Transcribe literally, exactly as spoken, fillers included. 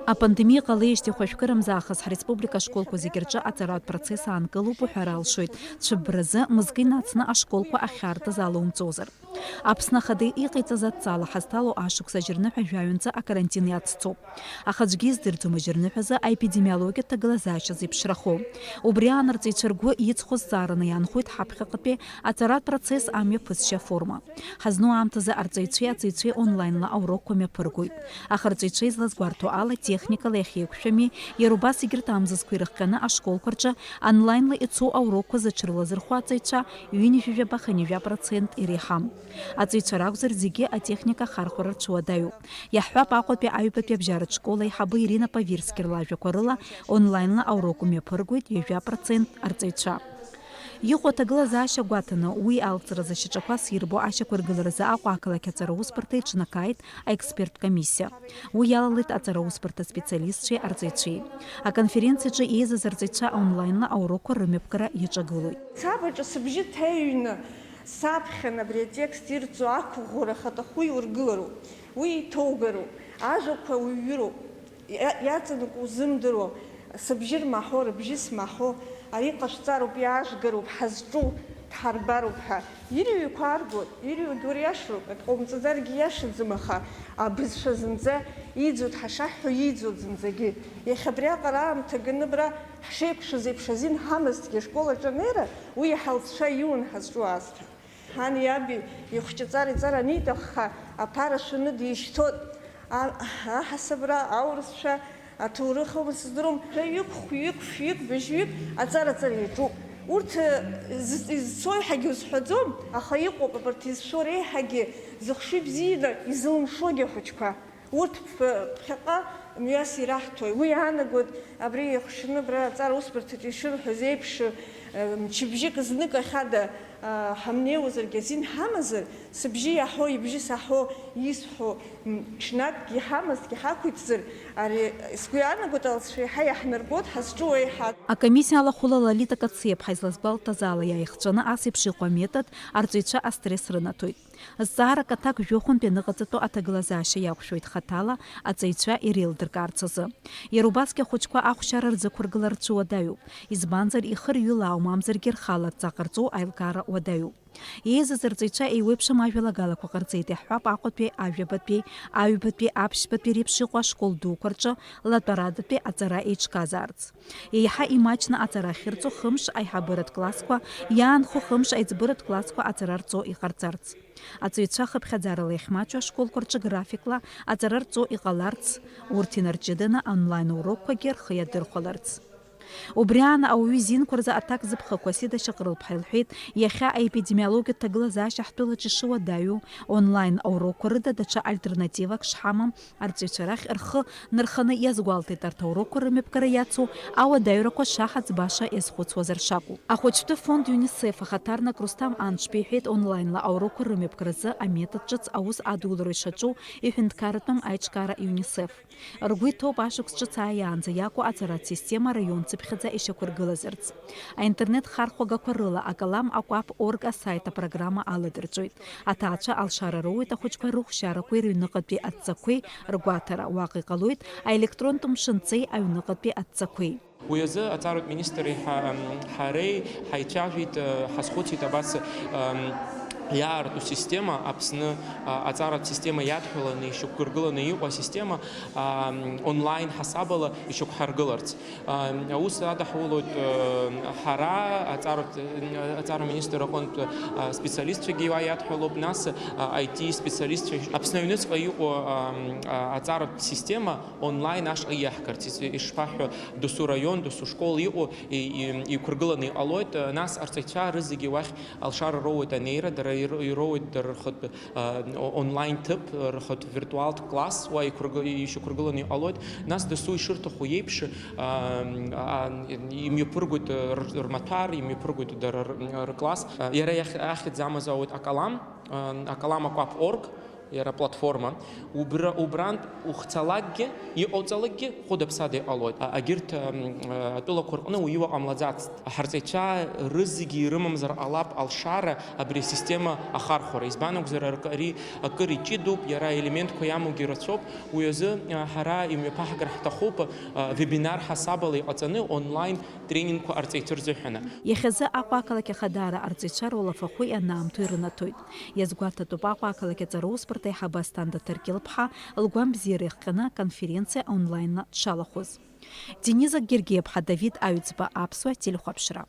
Апандемиа ҟалеижьҭеи хәажәкырамзаахыс ҳреспублика ашколқәа зегьы рҿы аҵаратә процесс аанкылоуп уҳәар алшоит, цәыббразы, мызкы инацны ашколқәа ахьаартыз алоумҵозар. Аԥсны Ахада иҟаиҵаз адҵала ҳазҭало ашықәс ажьырныҳәа жәаҩанӡа акарантин иацҵоуп. Аха аӡәгьы издырӡом ажьырныҳәазы аепидемиологиатә ҭагылазаашьа зеиԥшрахо. Убри аан арҵаҩцәа ргәы иҵхо зҵаараны иаанхоит ҳаԥхьаҟатәи аҵаратә процесс амҩаԥысшьа аформа. Ҳазну аамҭазы арҵаҩцәеи аҵаҩцәеи онлаинла аурокқәа мҩаԥыргоит. Аха арҵаҩцәа излазгәарҭо ала, техникала иахьеиқәшәами, иара убас егьырҭ амзызқәа ирыхҟьаны ашколқәа рҿы онлаинла ицо аурокқәа зыҽрылазырхәо аҵаҩцәа ҩынҩажәижәаба-хынҩажәа процент иреиҳам. Аҵаҩцәа ракәзар, зегьы атехника ахархәара рцәуадаҩуп. Иаҳҳәап, Аҟәатәи аҩбатәи абжьаратә школ аиҳабы Ирина Павирски рлажәақәа рыла, онлаинла аурок мҩаԥыргоит ҩажәа процент арҵаҩцәа. Иҟоу аҭагылазаашьа гәаҭаны, уи алҵразы шьаҿақәас ирбо ашьақәыргыларазы Аҟәа ақалақь аҵараусбарҭа иҿнакааит аексперттә комиссиа. Уи иалалеит аҵараусбарҭа специалистцәеи арҵаҩцәеи. Аконференциаҿы еизаз арҵаҩцәа онлаинла аурокқәа рымҩаԥгара иаҿагылоит. Саб аҿы сыбжьы ҭаҩны саԥхьан абри атекст ирҵо ақәыӷәӷәара ахаҭахәы иургылароуп, уи иҭоугароуп, ажәақәа уҩыроуп. Иа-, иаҵанакуа узымдыруа, сыбжьы рмаҳәо, рыбжьы смаҳәо, ари ҟашәҵароуп, иаажәгароуп, ҳазҿу дҳарбароуп ҳәа. Ирҩуқәа аргоит, ирҩугьы уриашароуп, акы ҟоумҵаӡаргьы иашаӡам, аха абызшәа зынӡа иӡуеит, ҳашаҳҳәо иӡуеит зынӡагьы. Иахьа абриаҟара аамҭа ганы абра ҳшеиқәшәаз еиԥш азин ҳамазҭгьы ашкол аҿы анеира, уи иаҳа лҵшәа иуан ҳазҿу аасҭа. Ҳани иаби ихәҷаҵара иҵара аниҭахха, аԥара шәаны дишьҭоит. А-, аҳасабра, аурысшәа, аҭоурых аума сыздырам, жәаҩык, хәҩык, фҩык, быжьҩык аҵара-ҵара иаҿуп. Урҭ, э, з-, изцо еиҳагьы узҳәаӡом, аха иҟоуп абарҭ изшәо реиҳагьы зыхшыҩ бзианы изылымшогьы ахәыҷқәа. Урҭ ԥ-, ԥхьаҟа мҩас ираҳҭоит. Уи иаанагоит, абри ихшаны абра аҵара усбарҭаҿы ишырҳәаз еиԥш, э, мчыбжьык знык ахьада, а, ҳамнеиуазаргьы азин ҳамазар, сыбжьы иаҳәо, ибжьы саҳәо, исҳәо, м, ҽнакгьы иҳамазҭгьы ҳақәиҭзар, ари сгәы иаанагоит, алҵшәа еиҳа иаҳнарбоит, ҳазҿу еиҳа. Акомиссиа алахәыла Лолита Кациаԥҳа излазгәалҭаз ала, иааихҵәаны ас еиԥш иҟоу аметод арҵаҩцәа астресс рынаҭоит. Зҵаарак аҭак жәохәынтә ианыҟаҵатәу аҭагылазаашьа иақәшәоит хаҭала аҵаҩцәа иреилдыркаарц азы. Иара убасгьы ахәыҷқәа ахәшьара рзықәыргылар рцәуадаҩуп, избанзар, ихырҩыла аума, мамзаргьы рхала адҵа ҟарҵо аилкаара уадаҩуп. Еизаз арҵаҩцәа еиуеиԥшым ажәалагалақәа ҟарҵеит, иаҳҳәап, Аҟәатәи, Ажәабатәи, Аҩбатәи, Аԥшьбатәи реиԥш иҟоу ашкол дуқәа рҿы латәарадатәи аҵара еиҿкаазаарц. Еиҳа имаҷны аҵара ахьырҵо хымш аиҳабыратә классқәа, иаанхо хымш аиҵбыратә классқәа аҵара рҵо иҟарҵарц. Аҵаҩцәа хыԥхьаӡарала иахьмаҷу ашколқәа рҿы графикла аҵара рҵо иҟаларц, урҭ инарҷыданы онлайн урокқәагьы рхы иадырхәаларц. Убри аан ауаҩы изинқәа рзы аҭак зыԥхақәа Сида Шьаҟрылԥҳа илҳәеит, иахьа аепидемиологиатә ҭагылазаашьа ҳтәылаҿы ишыуадаҩу, онлайн аурокқәа рыда даҽа альтернативак шҳамам, арҵаҩцәа рахь рхы нырханы иазгәалҭеит арҭ аурокқәа рымҩаԥгара иацу ауадаҩрақәа шаҳаӡбаша иазхәыцуазар шакәу. Ахәыҷтәы фонд ЮНИСЕФ ахаҭарнак Русҭам Анҿба иҳәеит онлаинла аурокқәа рымҩаԥгаразы аметод ҿыц аус адулара ишаҿу иҳәынҭқарратәым аиҿкаара ЮНИСЕФ. Ргәы иҭоуп ашықәс ҿыц ааиаанӡа иаку аҵаратә система араион цыԥхьаӡа ишьақәыргылазарц. Аинтернет хархәагақәа рыла акалам акәаԥ орг асаит апрограмма аладырҵоит. Аҭаацәа алшара роуеит ахәыҷқәа рыхәшьарақәеи рыҩныҟатәи адҵақәеи ргәаҭара, уаҟа иҟалоит аелектронтә мшынҵеи аҩныҟатәи адҵақәеи. Уи азы аҵаратә министри ҳа-, м, ҳареи ҳаицәажәеит, э, ҳазхәыцит абас, м, иаарту система, Аԥсны, а, аҵаратә система иадҳәаланы ишьақәыргыланы иҟоу асистема, а, м, онлайн ҳасабала ишьақәҳаргыларц. А, м, аус адаҳулоит, э, ҳара, аҵаратә, э, аҵара министр аҟынтә, а, специалистцәагьы уа иадҳәалоуп, нас, а, I T специалистцәа, Аԥсны аҩныҵҟа иҟоу, а, м, а, аҵаратә система онлайн ашҟа иаҳгарц, ис-, ишԥаҳҳәо, досу раион, досу школ иҟоу, и-, и-, иқәыргыланы иҟалоит, нас арҵаҩцәа рызегьы уахь алшара роуеит анеира, дара ир-, ироуеит дара рхатә, а, о-, онлайн ҭыԥ, рхатә виртуалтә класс, уа иқәыргы-, ишьақәыргыланы иҟалоит, нас досу ишырҭаху иеиԥш, а, а, имҩаԥыргоит р-, рмаҭәар, имҩаԥыргоит дара р-, ркласс. А, иара иахь-, ахьӡ амазаауеит акалам, а, акалам акәаԥ орг, Иара аплатформа, убра, убрантә ухцалакгьы, иҟауҵалакгьы хәыда-ԥсада иҟалоит. А, агьырҭ, м, а, атәылақәа рҟны уиуа ҟамлаӡацт. Ҳарҵаҩцәа рызегьы ирымамзар ҟалап алшара абри асистема ахархәара. Избан акәзар, арк-, ари акыр иҷыдоуп, иара елементқәа иамоугьы рацәоуп. Уи азы, а, ҳара имҩаԥаҳгар ҳҭахуп, а, вебинар ҳасабала иҟаҵаны онлайн тренингқәа арҵаҩцәа рзыҳәаны. Иахьазы Аҟәа ақалақь ахадаара арҵаҩцәа руалафахәи анаамҭои рынаҭоит. Иазгәаҭатәуп, Аҟәа ақалақь аҵараусбарҭа аиҳабы Асҭанда Ҭаркьыл-ԥҳа лгәамбзиара иахҟьаны аконференциа онлайнла дшалахәыз. Дениза Гергиа-ԥҳа Давид Аҩӡба, Аԥсуа телехәаԥшра.